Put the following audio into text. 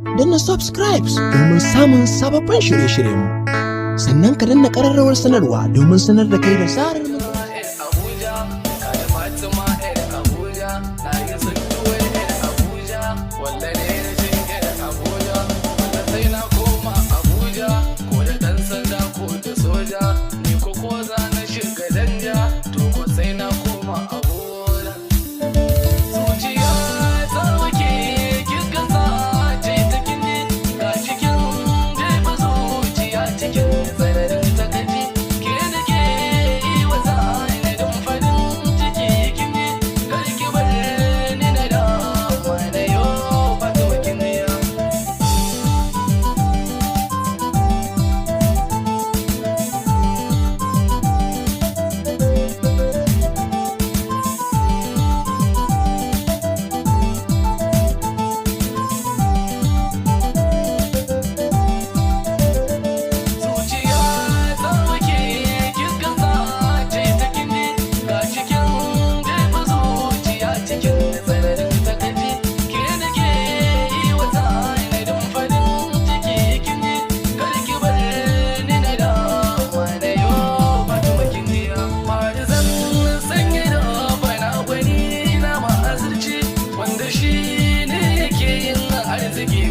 Danna subscribe domin samun sababbin shirye-shiryenmu. Sannan ka danna ƙararrawar sanarwa domin sanar da kai da zarar mun Abuja, kada Fatima 'yar Abuja, na yi tsintuwar 'yar Abuja, walla ne na jin 'yar Abuja, walla sai na koma Abuja, ko da ɗan sanda ko da soja, ni ko ko za na shiga danja, to ko sai na koma Abuja. Zuciya ta wuce kika sace ta kini, ga cikin jefa zuciya cikin tsananin takaici, ke da ke yi wa zanadin farin ciki kini, kar ki bar ni na dama na yau Fatima kini. Zuciya ta wuce kika sace ta kini, ga cikin jefa zuciya cikin tsananin takaici, ke da ke yi wa zanadin farin ciki kini, kar ki bar ni na dama na yau Fatima kini. Bari zan sanya da bana gwani na ma'azirci, wanda shi ne yake yin arziki.